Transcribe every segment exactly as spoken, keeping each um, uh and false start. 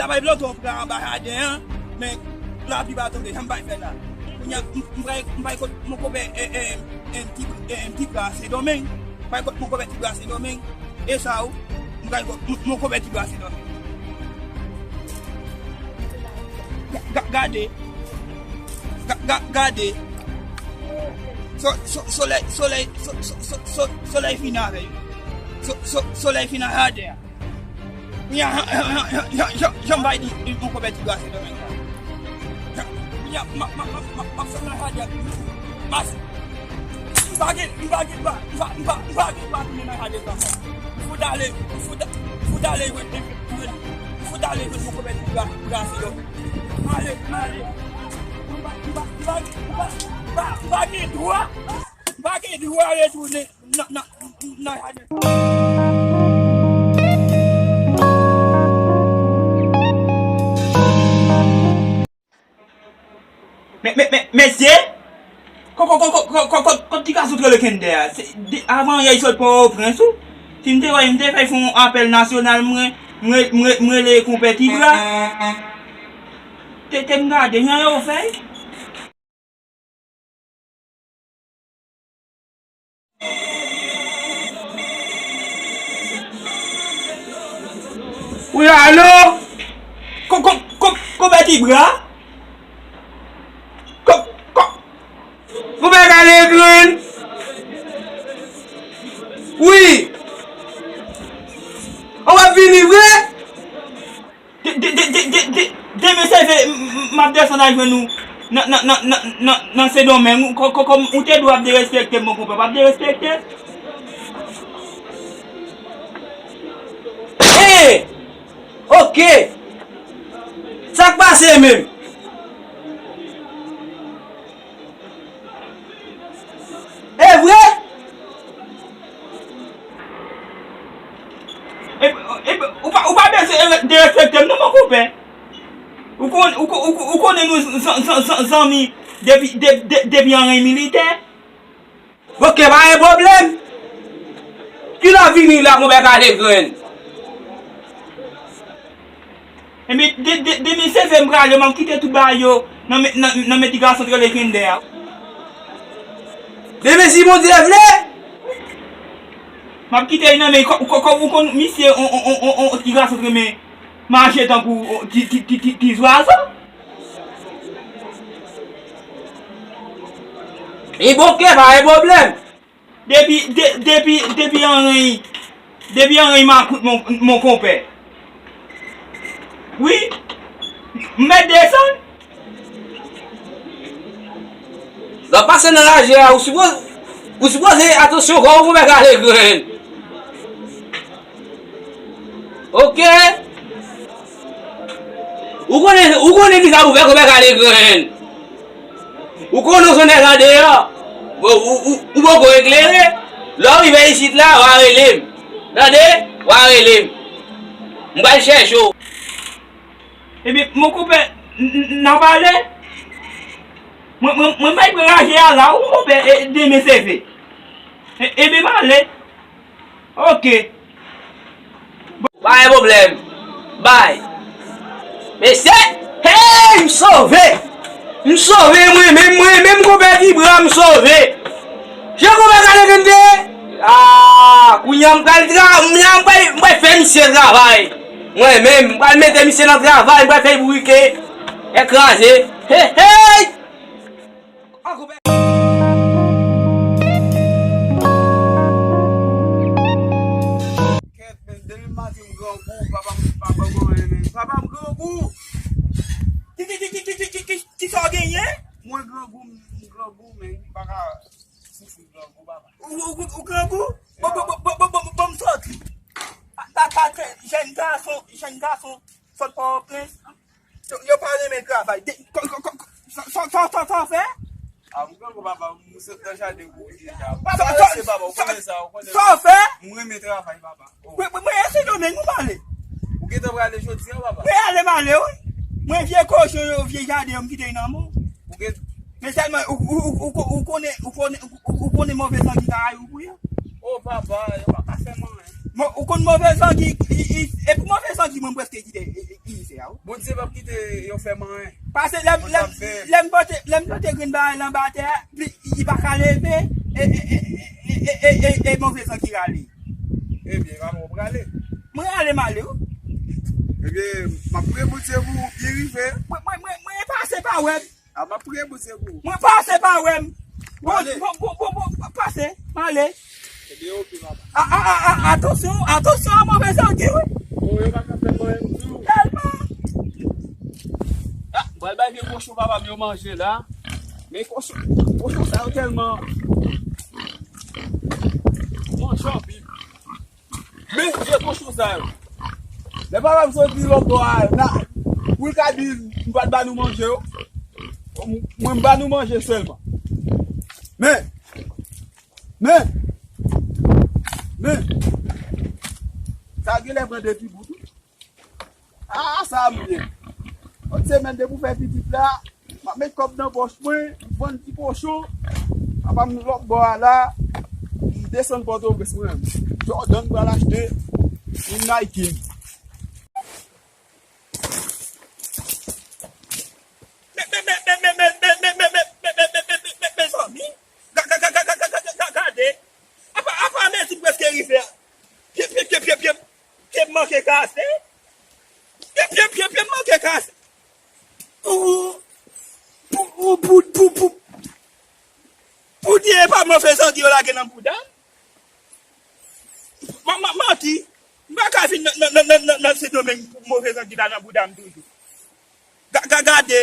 Travay planten w pran anba jaden an, men lapli pa tonbe, jan m bay fè la. Kounye a, m, m pral, m pral kot mon konpè, e, e, e, ti, e, e, ti bra Sendomeng. M pral kot mon konpè ti bra Sendomeng. E sa ou, m pral kot mon, mon konpè ti bra Sendomeng. Ga-, ga-, gade. Ga-, ga-, gade. So-, so-, solèy, solèy, so-, so-, so-, so-, solèy fin avè yo. So-, so-, solèy fin nan jaden an. Jan, jan, jan, jan, jan, jan m bay di, di yon konpè ti bra Sendomeng la. Jan, jan, m ap, m ap, m ap, m ap, m ap fè nan jaden an. Mas, m pa gen, m pa gen dwa, m pa, m pa, m pa gen dwa tounen nan jaden an ankò. M fout ale, m fout, m fout ale jwenn, jwenn, m fout ale jwenn yon konpè ti bra, bra Sendomeng. Ale, ale. M pa, m pa, m pa, m pa, m pa, m pa gen dwa, m pa gen dwa retounen. Nan, nan, nan jaden. Men, men, men, mesye! Ko-, ko-, kot ti gason t rele Kender a? Se, de, avan yè, li sot Pòtoprens, wi. Si m te wè, m te fè fè yon apèl nasyonal, mwen, mwen, mwen, mwen rele konpè ti bra. Te, te m gade, jan yo fè. Wi, alo? Ko-, ko-, ko-, konpè ti bra? Ko-, ko-, konpè Kale Grenn? Wi. Ou ap vini vre? De, de, de, de, de, de, demen seve, m, m, m ap desann al jwenn ou nan, nan, nan, nan, nan, nan Sendomeng. Ou, kò-, kò-, kòm ou te di w ap derespekte m, mon konpè, w ap derespekte? Hey! Ok! Sa k pase menm? E vre? E, e, ou pa, ou pa bezwen derespekte m non, mon konpè. Ou kon-, ou kon-, ou kon-, ou konnen nou zan-, zan-, zan-, zanmi depi, de-, de-, depi an rèy militè. Ok, pa gen pwoblèm. Kilè w vini la, konpè Kale Grenn? Ebyen, de, de, demen seve m prale, m ap kite tout bagay yo nan men, nan, nan men ti gason t rele Kender a. Demen, si Bondye vle. M ap kite l nan men, kò-, kò-, kò-, ou konn misye, on, on, on, on, on ti gason t renmen mache tankou, on, ti, ti, ti, ti, ti zwazo. Li bon, ok, pa gen pwoblèm. Depi, de, depi, depi an rèy, depi an rèy makout, mon, mon konpè. Wi, m mèt desann. Lè w pase nan raje a, ou sipoze, ou sipoze atansyon kò w, konpè Kale Grenn. Ok. Ou konnen, ou konnen kisa pou fè, konpè Kale Grenn. Ou konnen w se nèg andeyò. Ou, ou, ou, ou poko eklere. Lè w rive isit la, w a rele m. Tande? W a rele m. M pral chèche w. Ebyen, mon konpè, n, n, n a pale. Mwen, mwen, mwen pral pran raje a la, wi, mon konpè, e, demen seve. E, ebyen, m ale. Ok. Pa gen pwoblèm. Bay. Mesye, hey, m sove. M sove, mwen menm, mwen menm, konpè ti bra, m sove. Jan konpè Kale Grenn te ye? Ah, kounye a m pral tra-, m pral, m pral fè misye travay. Mwen menm, m pral mete misye nan travay, m pral fè l bourike, e kraze. Hey, hey! An konpè. Kèt, men, depi maten m grangou, papa m, papa m, mwen, men, papa m grangou. Ki, ki, ki sa w genyen? Mwen grangou, m grangou, men, m pa ka soufri grangou, papa. Ou, ou, ou, ou grangou? Bon, bon, bon, m soti. Pa, pa, pa, jèn gason, jèn gason, sot Pòtoprens. Yo, yo pa renmen travay. De, ko, ko, ko, ko, sa, sa, sa, sa, sa w fè? A, m grangou, papa, m sot nan jaden pou w deja. Papa, sa, sa, rete, papa, ou konnen sa, ou konnen sa w fè? M renmen travay, papa. Oh. Mwen, mwen, mwen, e Sendomeng ou prale? Ou gentan prale jodi a, papa? Mwen ale, m ale, wi. Mwen, vye kochon yo, vye jaden yo, m kite yo nan men w. Ou gen- Men sèlman, ou, ou, ou, ou, ou konnen, ou konnen, ou, ou konnen move zangi ka rayi w pou yo? Oh, papa, yo pa ka fè m anyen. Mo-, ou konn move zangi, i, i, e pou move zangi, mwen, m prèske kite i, i, i, ise a, wi. Bondye p ap kite yo fè m anyen. Pase lè m, lè m, lè m pote, lè m pote grenn bagay la anba tè a, li, li pa ka leve, e, e, e move zangi rale. Ebyen, papa, w prale? Mwen rale, m ale, wi. Ebyen, m ap priye Bondye pou w byen rive. Mwen, mwen, mwen, mwen pase pa wè m. A, m ap priye Bondye pou ou. Mwen pase pa wè m. Bon, ale. Bon, bon, bon, bon, bon, pase. M ale. Ebyen, oke, papa. A, a, a, a, atansyon, atansyon a move zangi, wi. O, yo pa ka fè mwen menm tou. Tèlman. A, m pral bay vye kochon papa m yo manje la. Men kochon, kochon sa yo tèlman manje anpil. Men vye kochon sa yo. Lè papa m soti lòt bò a, na, pou l ka di m pa t ba nou manje yo. Mwen, m ba nou manje sèlman. Men, men, men, sa genlè pran de ti bout, wi. A, sa a m byen. Yon semèn depi w fè pitit la, m ap met kòb nan pòch mwen, m vann ti kochon. Apa m lòt bò a la, m desann Pòtoprens mwen menm. Jordan m pral achte, yon Nike. Men, men, men, men, men, men, men, men, men, men, men, men, men, men, men, mezanmi. Ga-, ga-, ga-, ga-, ga-, ga-, ga-, ga-, gade. Apa, apa mezi m prèske rive a. Pye, pye, pye, pye, pye, pye m manke kase. Pye, pye, pye, pye m manke kase. Pou, pou, pou, pou, pou, pou, pou di e pa move zangi yo lage nan bouda m. Ma, ma, manti. M pa ka vin nan, nan, nan, nan, nan, nan Sendomeng pou move zangi la nan bouda m toujou. Ga-, ga-, gade.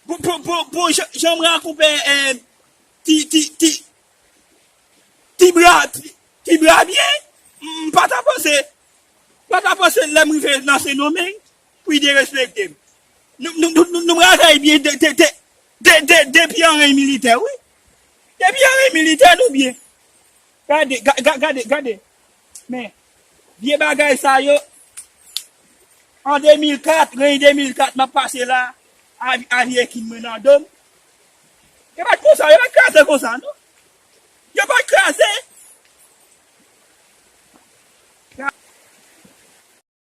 Pou, pou, pou, pou jan, jan m rankontre, eh, ti, ti, ti, ti bra, ti, ti bra byen, m pa ta panse, pa ta panse lè m rive nan Sendomeng, pou li derespekte m. Nou, nou, nou, nou, nou pral fè byen de, de, de, de, de, depi an rèy militè, wi. Depi an rèy militè, nou byen. Gade, ga-, ga-, gade, gade. Men, vye bagay sa yo, an de mil kat, rèy de mil kat, m ap pase la, a, a vye kin mwen nan do m. Yo pa t konsa, yo pa t kraze konsa, non. Yo pa t kraze.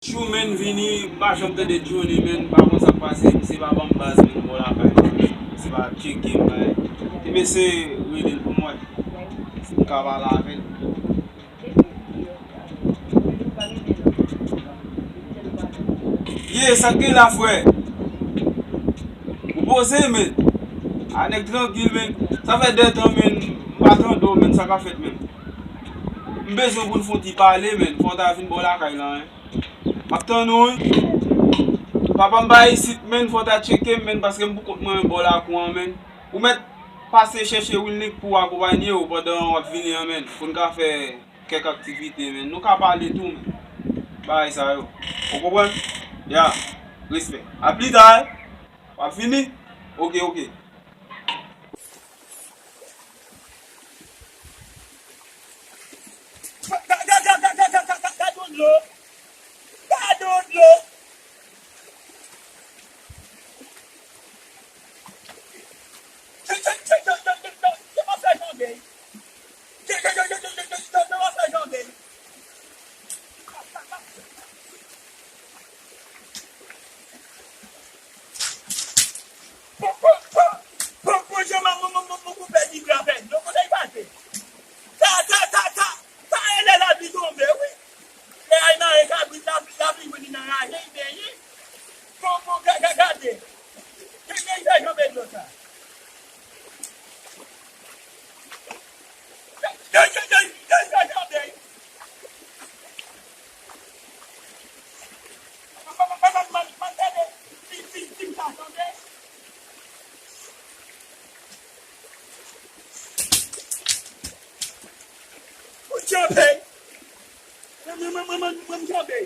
Jou menn vini, m pa janm tande Johnny menn, m pa konn sa k pase, misye pa ban m baz menn bò lakay. Misye pa tcheke m, bay. Ti mesye rele l pou m wè si m ka pale avè l. Ye, sa k gen la, frè? Ou poze, menn? A, nèg trankil, menn. Sa fè de tan, menn, m pa tande w, menn, sa k ap fèt, menn? M bezwen pou n fè yon ti pale, menn. Fò w ta vin bò lakay la, en. M ap tann ou, wi. Papa m pa isit, menn, fò w ta tcheke m, menn, paske m pou kont mwen bò lakou an, menn. Ou mèt pase chèche Winlick pou akonpanye w pandan w ap vini an, menn, pou n ka fè kèk aktivite, menn. Nou ka pale tou, menn. Bagay sa yo. Ou konprann? Ya. Respè. A pli ta, wi. W ap vini? Oke, oke. Ga-, ga-, ga-, gade yon dlo. Gade yon dlo. Yo, yo, yo, yo, yo, yo, yo pa fè janbe. Yo, yo, yo, yo, yo, yo, yo, yo pa fè janbe. Bon, bon, bon, bon, bon, jan mwen, mwen, mwen, mwen, mwen pèdi grapèn. Non, kote l pase? Sa, sa, sa, sa, sa e lè lapli tonbe, wi. E al mare kabrit, lapli, lapli vini nan raje, li benyen. Bon, bon, ga-, ga-, gade. Gade, gade, gade, gade dlo sa. Gade, gade, gade, gade, gade. Ou janbe. Mwen, mwen, mwen, mwen, mwen, mwen, m janbe.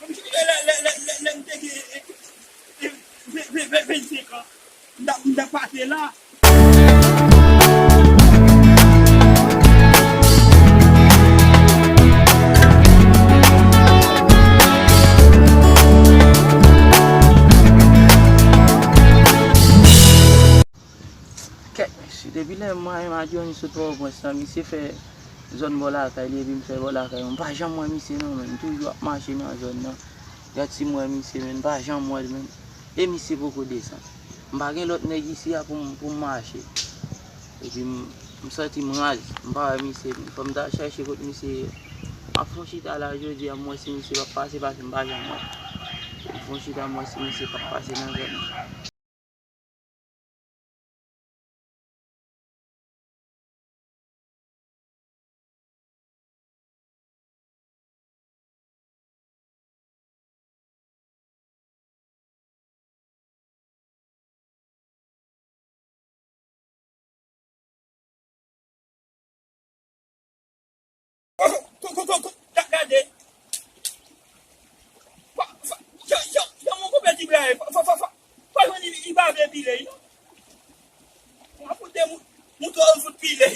Mwen, m janbe lè, lè, lè, lè, lè m te gen, eh, eh, ven, ven, ven, vennsenk an. M t ap, m t ap pase la. Kèt mesye, depi lè mwen a Johnny sot Pòtoprens la, misye fè zòn bò lakay li, epi m fè bò lakay mwen. M pa janm wè misye non, men. M toujou ap mache nan zòn nan. Gad si m wè misye, men. M pa janm wè l, men. E misye poko desann. M pa gen lòt nèg isi a pou m, pou m mache. Epi m, m santi m raz. M pa wè misye. Fò m ta chèche kot misye ye. M ap fè yon chita la jodi a, m wè si misye p ap pase, paske m pa janm wè l. M fè yon chita, m wè si misye p ap pase nan zòn nan. Ko-, ko-, ko-, ko-, ga-, gade. Fa-, fa-, jan, jan, jan mon konpè di bagay, fa-, fa-, fa-, fa-, fa jwenn li, li pa vle pile, non. Mwen fout de mou-, mouton, mwen fout pile.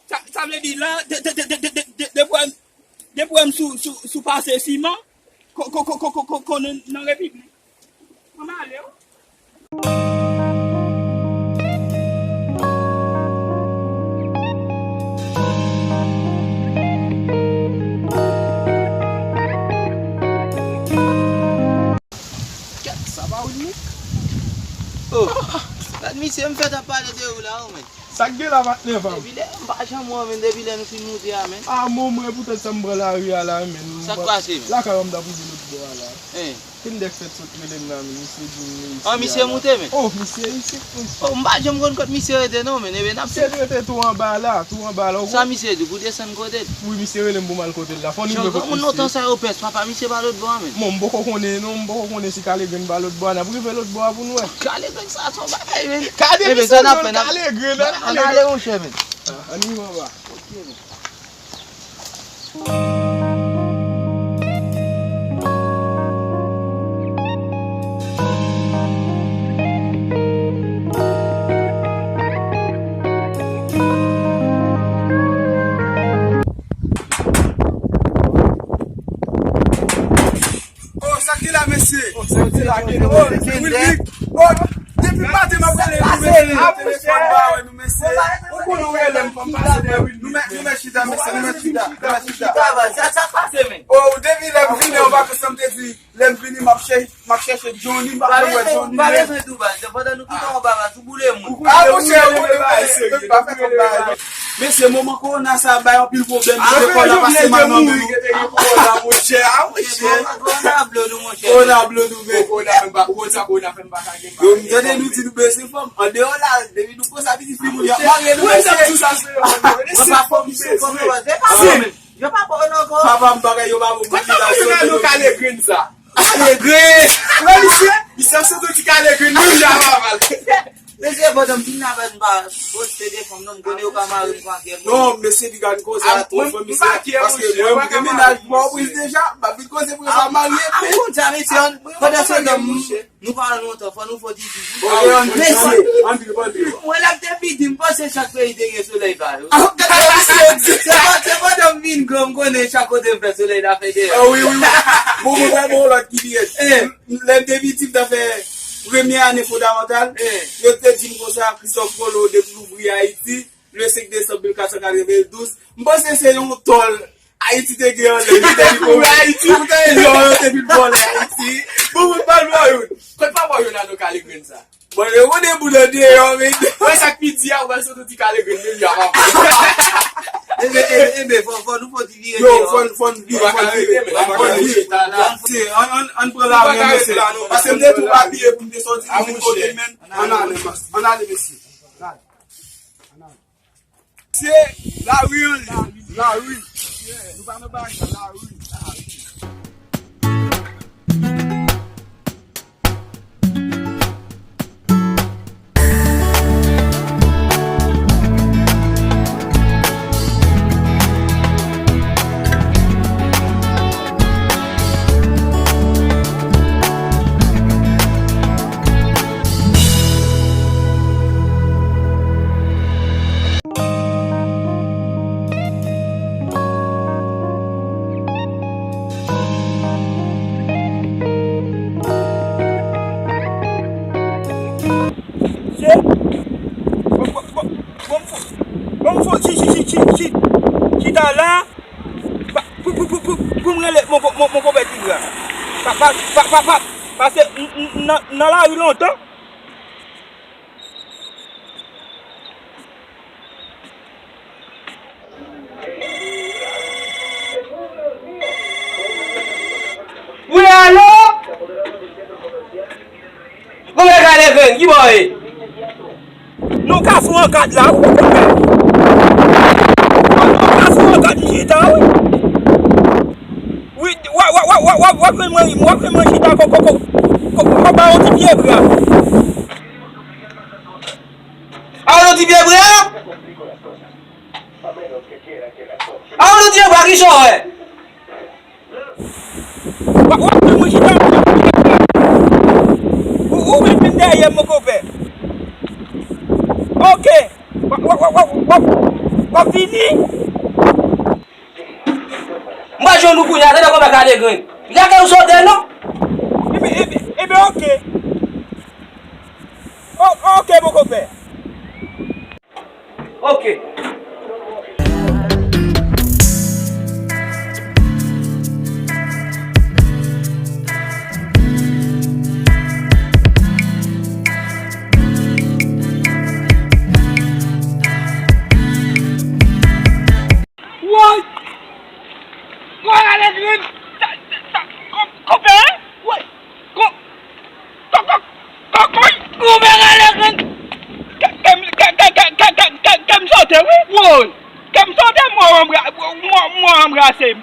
Sa, sa vle di la, de, de, depi w wè m, depi w wè m sou, sou, sou pase siman, ko, ko, ko, ko, ko, ko, ko nan, nan repiblik. Mwen ale, wi. Kèt, sa pa Wilmick? Oh, gad misye, m fèk ap pale de ou la, wi, men. Sa k gen la, patnè pa m? Depi lè, m pa janm wè w, men, depi lè nou fin moute a, men. Ah, mwen, mwen, poutèt sa m pran lari a la, men. Sa k pase, men? Lakay ou m t ap rive lòt bò a la. Hein. Te gen nèg fèk sot rele m la, men, misye di m, men, isi a la. Ah, misye moute, men? Oh, misye isi, men. Oh, m pa janm konn kot misye rete, non, men, ebyen, n ap... Misye rete tou anba la, tou anba la, ou konprann? Sa misye di, pou desann kote l? Wi, misye rele m pou m al kote l la. Fò n rive kot misye. Jan granmoun lontan sa yo pès, papa, misye pa lòt bò a, men. Bon, m poko konnen, non, m poko konnen si Kalegrenn pa lòt bò a, n ap rive lòt bò a pou n wè. Kalegrenn sa, se yon bagay, men. Gade misye, non, Kalegrenn, ann ale, monchè, men. Ah, ann rive anba. Ok, men. Oh, sa ki la, mesye? Oh, sa ki la, mesye? Oh, Wilmick. Oh, depi maten m ap rele nou, mesye, nan telefòn pa wè nou, mesye. Ou konn ou rele m, fò m pase wè Wilmick. Nou mèt, nou mèt chita, mesye, nou mèt chita, nou mèt chita. Sa, sa pase, men? Oh, depi lè m vini an vakans, sa m te di, lè m vini, m ap chè-, m ap chèche Johnny, m pa janm wè Johnny, men. Pa bezwen tou, baz. Pandan nou kite w anba, baz, ou boule moun. Ah, monchè, ou konnen bagay serye, pa fè kòm bagay. Mesye, moman kowona sa bay anpil pwoblèm. Misye, kò la pase mal nan men nou. Ah, monchè, ah, monchè. Kowona blo nou, monchè. Kowona blo nou, men. Kowona fè m pa, ou konn sa kowona fè m pa ka gen bagay. Yo, m tande nou di nou bezwen fanm. Andeyò la, depi nou konsa, pitit fi nou, y ap marye nou, mesye. Mwen pa fanm, se fanm yo, se pa fanm. Yo pa bon ankò. Papa m bagay yo pa bon. Kòman yo nan nou Kalegrenn sa? Kalegrenn! Wè misye, misye ap sot ti Kalegrenn, menm jan papa l. Mesye, pandan m fin nan baz, m pa poste de fanm non, m konnen yo ka mare m pou ankè moun. Non, mesye, li ka n koze a twò fò, mesye, paske mwen, mwen gen mennaj, mwen pran priz deja, m pa vin koze pou yo pa marye, men. Kounye a, mesye, pandan se tan, nou pa lontan, fò nou fò di di. Ok, ann di, mesye, ann di, ann di. Mwen lè m te piti, m panse chak peyi te gen solèy pa yo. Ah, gade misye di. Se pa, se pandan m vin gran, m konnen chak kote m fè solèy la fè dèyè. Ah, wi, wi, wi. Bon, mwen fè bon lòt ki byen. Eh. Lè m te piti, m ta fè premye ane fondamantal. Eh. Yo te di m konsa, Christophe Colomb dekouvri Ayiti, le senk desanm mil kat san katrevendouz. M panse se yon tòl Ayiti te gen anlè, yo te vin vòlè Ayiti, yo te vin vòlè Ayiti. Bon, mwen pa lwa yo. Kot papa yo nan nou Kalegrenn sa? Bon, yo konnen moun an deyò, men. Wè sa k pi di a, ou pral sot ti Kalegrenn, men, y a pa. Enben, enben, enben, fò, fò nou fò di vire deyò. Yo, fò n, fò n vire, fò n vire. Fò n vire. Se, ann, ann, ann pran la men, mesye. Paske m te tou abiye pou m te sòti, m vin kote, men. Ann ale, ann ale, mesye. Se lari an li. Lari. Nou pa nan bagay sa, lari. Mon, mon, mon, mon konpè Tibra. Pa, pa, pa, pa, pa, pase m, m, m nan, nan lari lontan. Wi, alo? Konbyen kale grenn? Ki bò w ye? Nou ka sou an kat la, wi, konbyen? Nou ka sou an kat, m chita, wi. Wi, w ap, w ap, w ap, w ap, w ap jwenn mwen, w ap jwenn mwen chita, ko, ko, ko, ko, ko, ba yon ti pye bra. A yon ti pye bra? A yon ti pye bra, ki sa w wè? W ap, w ap jwenn mwen chita, m chita. Ou, ou menm vin dèyè m, mon konpè. Oke. W ap, w ap, w ap, w ap, w ap, w ap vini? M pral jwenn ou kounye a, tande konbyen kale grenn. Lage yon sòtè non. Ebyen, ebyen, ebyen, oke. O, oke, mon konpè. Oke. Woy! Woy, ale grenn! Ta, ta, ta, ko, konpè, hein? Woy! Ko, ko, ko, ko, konpè, ale grenn! Kè, kè, kè m sote, wi! Woy! Kè m sote, mò anbra-, mò, mò anbrase m.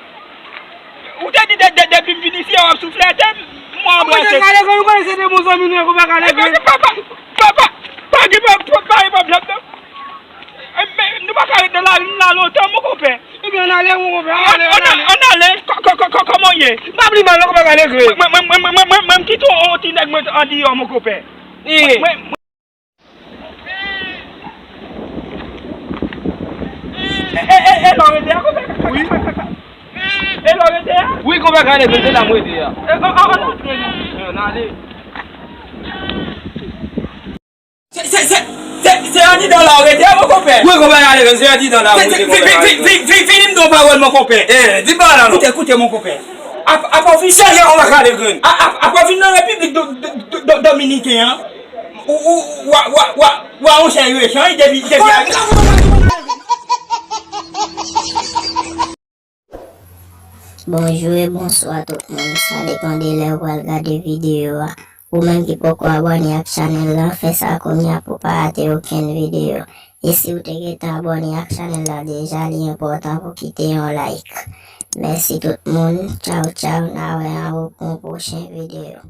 Ou te di de, de, depi m vin isi a, w ap souflete m, mò anbrase m. Konpè, ale grenn, ou konnen se de bon zanmi nou ye, konpè, ale grenn. Pa, pa, pa, pa, pa gen pwoblèm, non. E, men, nou pa ka ret nan lari m la lontan, mon konpè. Ebyen, ann ale, mon konpè, ann ale, ann ale. Ann ale, kò, kò, kò, kò, kòman w ye? M pa pi mal non, konpè, ale grenn. Mwen, mwen, mwen, mwen, mwen, mwen, m kite yon ti nèg mwen andeyò, mon konpè. Mwen, mwen, e, e, e, e la w rete a, konpè? Wi. E la w rete a? Wi, konpè, ale grenn, se la m rete a. E, an, an, ann antre non. Ann ale. Se, se, se, se, se andidan la w rete, mon konpè. Wi, konpè, ale, se andidan la w rete, konpè. Vin, vin, vin, vin, vin, vin, vin, vin, vin, vin, m di w pawòl, mon konpè. Eh, di m pawòl la, non. Koute, koute, mon konpè. Apa, apa w vin. Serye, konpè, ale grenn. A, a, apa w vin nan Repiblik Do-, Do-, Do-, Do-, Dominiken an, ou, ou, ou, wa, wa, wa, wa, yon chè yo echanj, depi, depi. Bonjou e bonswa tout moun, sa depann de lè ou pral gade videyo a. Ou menm ki poko abòne ak chanèl la, fè sa kounye a pou pa rate okenn videyo. E si w te gentan abòne ak chanèl la deja, li enpòtan pou kite yon like. Mèsi tout moun, tchaw tchaw, n a wè an pou yon pwochen videyo.